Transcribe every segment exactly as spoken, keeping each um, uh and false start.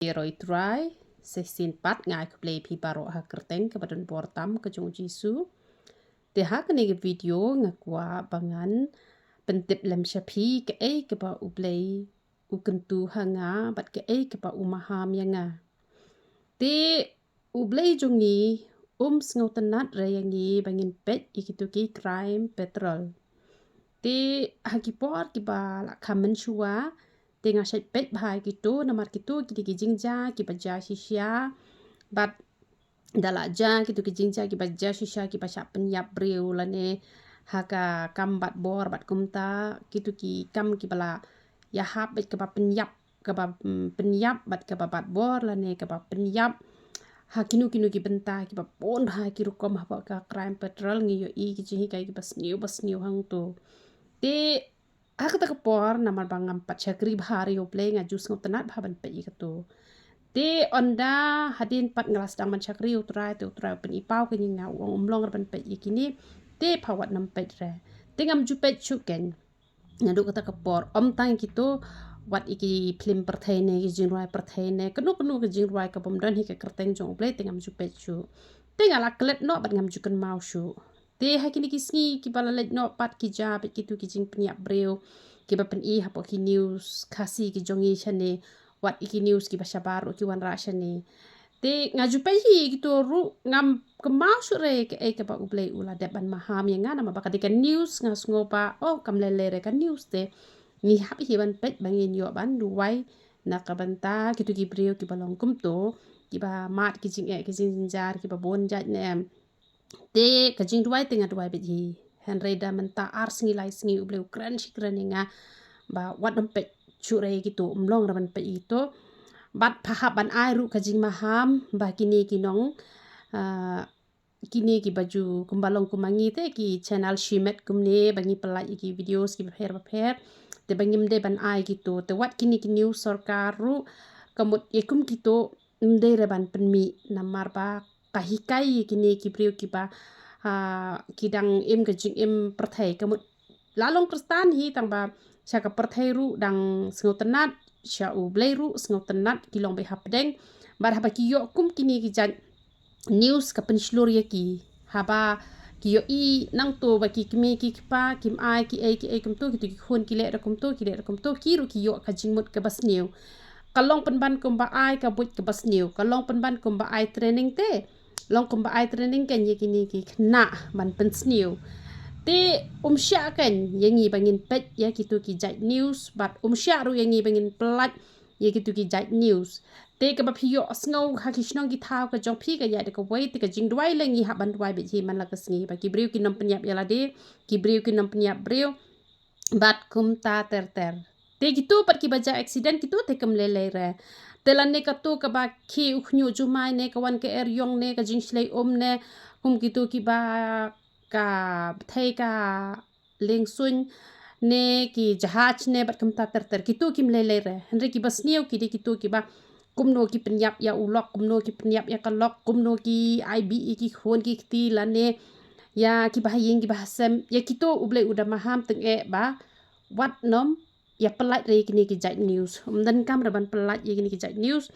Ïaroh ïa U Trai, sa shisien pat nga ai khublei ïa phi baroh ha ka kyrteng kaba don bor tam ka jong U Jisu. Te ha kane ka video nga kwah ba ngan pyntip lem sha phi kaei kaba U Blei u kyntu ha nga bad kaei kaba u maham ïa nga. Te U Blei jong ngi um sngewtynnad re ïa ngi ba ngin peit ïa kito ki Crime Patrol. Te ha ki por kiba la kham mynshuwa, te nga shait peit bha ïa kito, namar kito ki dei ki jingjia kiba jia shisha. Bad da la jia kito ki jingjia kiba jia shisha kiba shah pynïap briew lane ha ka kam bat bor bad kumta, kito ki kam kiba la ïahap bad kaba pynïap, kaba, mm, pynïap bad kaba bat bor lane kaba pynïap ha kino kino ki bynta kiba bun ha ki rukom. Haba ka Crime Patrol ngi ïohi ki jinghikai kiba sniew ba sniew hangto. Te ha kata ka por, namar ba ngam pat shakri bha ïa U Blei, nga ju sngewtynnad bha ban peit ïa kato. Te ynda hadien pat nga la sdang ban shakri ïa U Trai, te U Trai u pyni paw kane ïa nga, u ong ym long re ban peit ïa kine. Te pha wat nym peit re. Te ngam ju peit shuh kein. Naduh kata ka por, ym tang kito, wat ïa ki phlim pyrthei ne, ki jingrwai pyrthei ne, kano kano ki jingrwai kaba ym don hi ha ka kyrteng jong U Blei, te ngam ju peit shuh. Te nga la klet noh bad ngam ju kynmaw shuh. Te ha kine ki sngi kiba la leit noh pat ki jia bad kito ki jingpynïap briew kiba pyni hapoh ki news Khasi ki jong ngi shane, wat ïa ki news kiba shabar ruh ki wanrah shane. Te nga ju peit hi ïa kito ruh, ngam kynmaw shuh re kaei kaba U Blei u la dep ban maham ïa nga, namar ba ka dei ka news, nga sngew ba, oh, kam lei lei re ka news te. Ngi hap hi ban peit ba ngin ïoh ban duwai na ka bynta kito ki briew kiba long kumto, kiba mad ki jingeh ki jingjynjar kiba bun jait ne em. Te ka jingduwai te nga duwai beit hi. Hynrei da mynta ar sngi lai sngi U Blei u kren shi kren ïa nga ba wat nym peit shuh re ïa kito, ym long re ban peit ïa kito. Bad pha hap ban ai ruh ka jingmaham ba kine ki nong, ah, kine kiba ju kumba long kum ma ngi te ki channel shimet kumne ba ngi pyllait ïa ki videos kiba pher ba pher. Te ba ngim dei ban ai kito. Te wat kine ki news sorkar ruh, ka mut ïa kum kito ym dei re ban pynmih, namar ba ka hikai ïa kine ki briew kiba, ah, ki dang im ka jingim pyrthei, ka mut la long Khristan hi, tang ba sha ka pyrthei ruh dang sngewtynnad, sha U Blei ruh sngewtynnad, ki long beit hapdeng. Bad haba ki ïoh kum kine ki jait news ka pynshlur ïa ki. Haba ki ïohi nangto ba ki kmie ki kpa kim ai kiei kiei kumto, kito ki khun ki leh da kumto, ki leh da kumto, ki ruh ki ïoh ka jingmut kaba sniew. Ka long pynban kumba ai ka buit kaba sniew, ka long pynban kumba ai training te. Long kumba ai training kein ïa kine ki khynnah ban pynsniew. Te um shah kein ïa ngi ba ngin peit ïa kito ki jait news, bad um shah ruh ïa ngi ba ngin pyllait ïa kito ki jait news. Te kaba phi ïohsngew ha ki shnong ki thaw ka jong phi ka ïaid da kawei, te ka jingduwai lei ngi hap ban duwai beit hi man la ka sngi ba ki briew kin nym pynïap ïa lade, ki briew kin nym pynïap briew. Bad kumta ter ter. Te kito pat kiba jia accident kito te kam lei lei re. Te lane kato kaba khie u khñiuh jumai ne, ka wan ka er ïong ne, ka jingshlei um ne, kum kito kiba ka bthei ka lieng suiñ ne, ki jahaj ne, bad kumta ter ter. Kito kim lei lei re. Hynrei kiba sniew ki dei kito kiba kumno ki pynïap ïa u lok, kumno ki pynïap ïa ka lok, kumno ki ai bih ïa ki khun ki kti lane ïa kiba ha ïing kiba ha sem. Ïa kito U Blei u da maham, tang eh ba wat nym ïa pyllait re ïa kine ki jait news. Ym donkam re ban pyllait ïa kine ki jait news.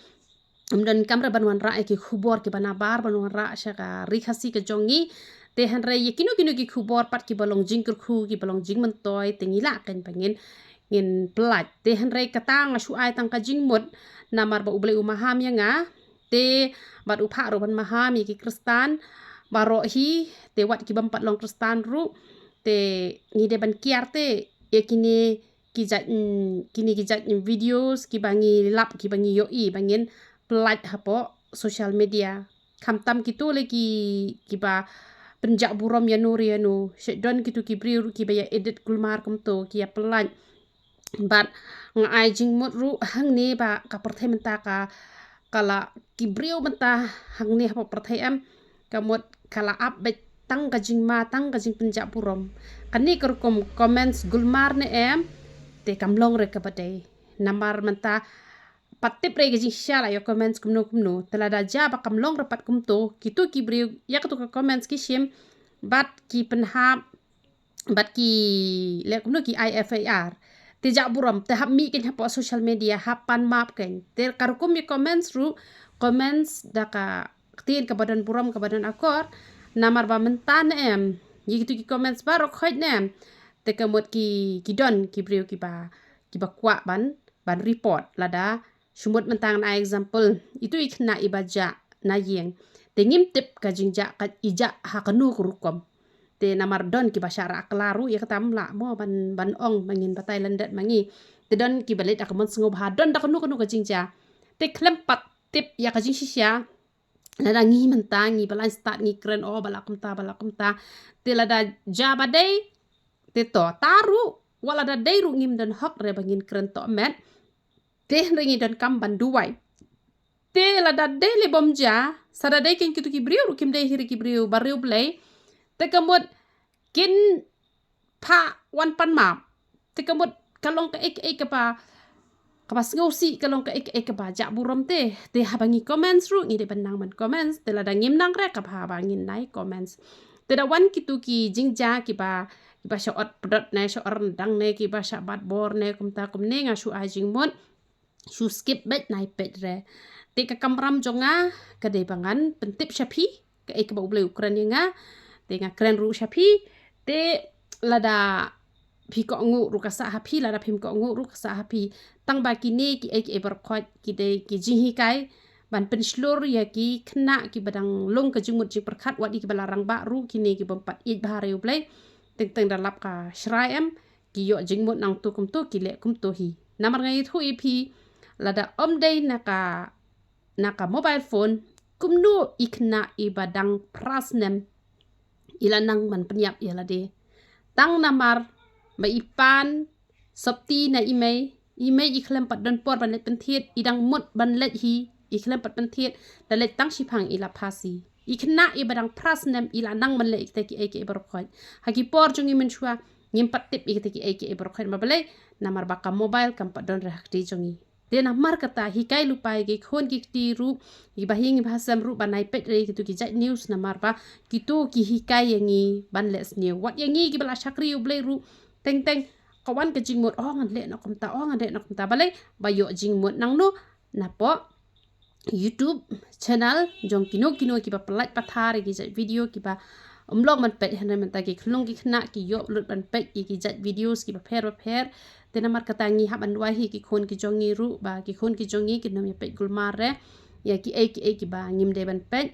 Ym donkam re ban wanrah ïa ki khubor kiba nabar ban wanrah sha ka Ri Khasi ka jong ngi. Te hynrei ïa kino kino ki khubor pat kiba long jingkyrkhu, kiba long jingmyntoi, te ngi lah kein ba ngin, ngin pyllait. Te hynrei kata nga shu ai tang ka jingmut, namar ba U Blei u maham ïa nga. Te bad u phah ruh ban maham ïa ki Khristan baroh hi, te wat ki bym pat long Khristan ruh. Te ngi dei ban kiar te ïa kine ki jait, mm, kine ki jait, mm, videos kiba ngi lap, kiba ngi ïohi ba ngin pyllait hapoh social media. Khamtam kito lei ki, kiba pynjah burom ïano re ïano. Shet don kito ki briew ruh kiba ïa edit kulmar kumto, ki ïa pyllait. Bad nga ai jingmut ruh hangne ba ka pyrthei mynta ka, ka la ki briew mynta hangne hapoh pyrthei em, ka mut ka la ap beit tang ka jingma, tang ka jingpynjah burom. Kane ka rukom comments gulmar ne em, te kam long re kaba dei. Namar mynta pat tip re ka jingshisha la ïoh comments kumno kumno. Te lada jia ba kam long re pat kumto, kito ki briew ïa kato ka comments ki shim bad ki pynhap bad ki leh kumno, ki ai F I R. Te jah burom, te hap mih kein hapoh social media, hap pan map kein. Te ka rukom ïa comments ruh, comments da ka ktien kaba don burom, kaba don akor, namar ba mynta ne em, ïa kitu ki comments baroh khoit ne em. Te ka mut ki, ki don ki briew kiba, kiba kwah ban, ban report lada, shu mut mynta ngan ai example, itu i khynnah iba jah na ïing. Te ngim tip ka jingjah ka i jah ha kano ka rukom. Te namar don kiba shah rah kylla ruh ïa kata, ym lah mo ban, ban ong ba ngin batai lyndet ma ngi. Te don kiba leit da ka mon sngewbha, don da kano kano ka jingjia. Te khlem pat tip ïa ka jingshisha, lada ngi mynta ngi ba lain stad ngi kren, oh, ba la kumta, ba la kumta. Te lada jia ba dei, te to, ta ruh, wat lada dei ruh ngim don hok re ba ngin kren tohmet. Te hynrei ngi donkam ban duwai. Te lada dei lei bym jia, sa da dei kein kitu ki briew ruh kim dei hi re ki briew ba riewblei. Te ka mut kin phah wan pan map. Te ka mut ka long kaei kaei kaba, kaba sngewsih, ka long kaei kaei kaba jah burom te. Te haba ngi comments ruh ngi dei ban nang ban comments. Te lada ngim nang re, kaba haba ngin nai comments. Te da wan kitu ki jingjia kiba, kiba shah ot pdot ne, shah ot ryndang ne, kiba shah bat bor ne, kumta kumne, nga shu ai jingmut shu skip beit, nai peit re. Te ka kamram jong nga ka dei ba ngan pyntip sha phi kaei kaba U Blei u kren ïa nga. Te nga kren ruh sha phi. Te lada phi kohnguh ruh ka sah ha phi, lada phim kohnguh ruh ka sah ha phi. Tang ba kine kiei kiei baroh khoit ki dei ki jinghikai ban pynshlur ïa ki khynnah kiba dang long ka jingmut jingpyrkhat, wat ïa kiba la rangbah ruh, kine ki bym pat ïeit bha re U Blei. Teng teng da lap ka shrai em, ki ïoh jingmut nangto kumto, ki leh kumto hi. Namar nga ïathuh ïa phi, lada ym dei na ka, na ka mobile phone, kumno i khynnah iba dang phra snem i la nang ban pynïap ïa lade? Tang namar ba i pan sopti na i mei, i mei i khlem pat don por ban leit pynthied, i dang mut ban leit hi, i khlem pat pynthied, da leit tang shiphang i la phasi. I khynnah iba dang phra snem i la nang ban leh ïa kita kiei kiei baroh khoit. Ha ki por jong ngi mynshuwa ngim pat tip ïa kita kiei kiei baroh khoit, namar balei? Namar ba ka mobile kam pat don re ha kti jong ngi. Te namar kata hikai lypa ïa ki khun ki kti ruh, ïa ki bahaïing baha sem ruh, ban nai peit re ïa kitu ki jait news, namar ba kitu ki hikai ïa ngi ban leh sniew. Wat ïa ngi kiba la shakri U Blei ruh, teng teng ka wan ka jingmut, oh, ngan leh noh kumta, oh, ngan leh noh kumta. Balei? Ba ïoh jingmut nangno? Napoh YouTube channel jong kino kino kiba pyllait pathar ïa ki jait video kiba ym long ban peit, hynrei mynta ki khyllung ki khynnah ki ïoh lut ban peit ïa ki jait videos kiba pher bapher. Te namar kata ngi hap ban duwai hi ki khun ki jong ngi ruh, ba ki khun ki jong ngi kin ym ïa peit kulmar re ïa kiei kiei kiba ngim dei ban peit.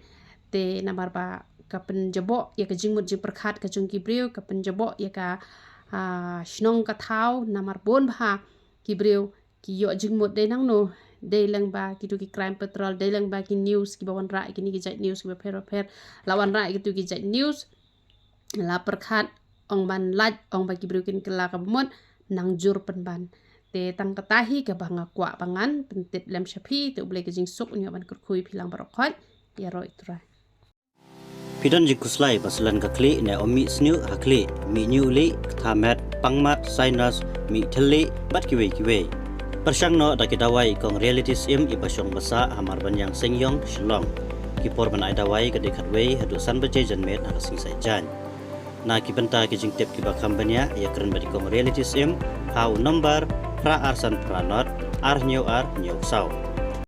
Te namar ba ka pynjaboh ïa ka jingmut jingpyrkhat ka jong ki briew, ka pynjaboh ïa ka, ah, shnong ka thaw, namar bun bha ki briew ki ïoh jingmut. Dei nangno? Dei lyngba kitu ki crime patrol, dei lyngba ki news kiba wanrah, kine ki jait news kiba pher bapher. La wanrah kitu ki jait news, la pyrkhat, ong ban lait, ong ba ki briew kin kylla kaba mut, nang jur pynban. Te tang kata hi kaba nga kwah ba ngan pyntip lem sha phi, te U Blei ka jingsuk un ïoh ban kyrkhu ïa phi lang baroh khoit. Ïaroh ïa U Trai. Phi don jingkhuslai ba slen ka khlieh ne ym mih sniew ha khlieh, mih ñiuhlieh, ktha met, pang mat, sinus, mih thyllieh bad kiwei kiwei? Pyrshang noh da ki dawai kong Reality Syiem iba shong ba sah ha Marbaniang Seiñiong, Shillong. Ki por ban ai dawai ka dei khatwei haduh san baje janmiet ha ka sngi Saitjaiñ. Na ki bynta ki jingtip kiba kham bniah, ïakren bad i kong Reality Syiem ha u nombar phra ar san phra nod ar hynñiew ar hynñiew saw.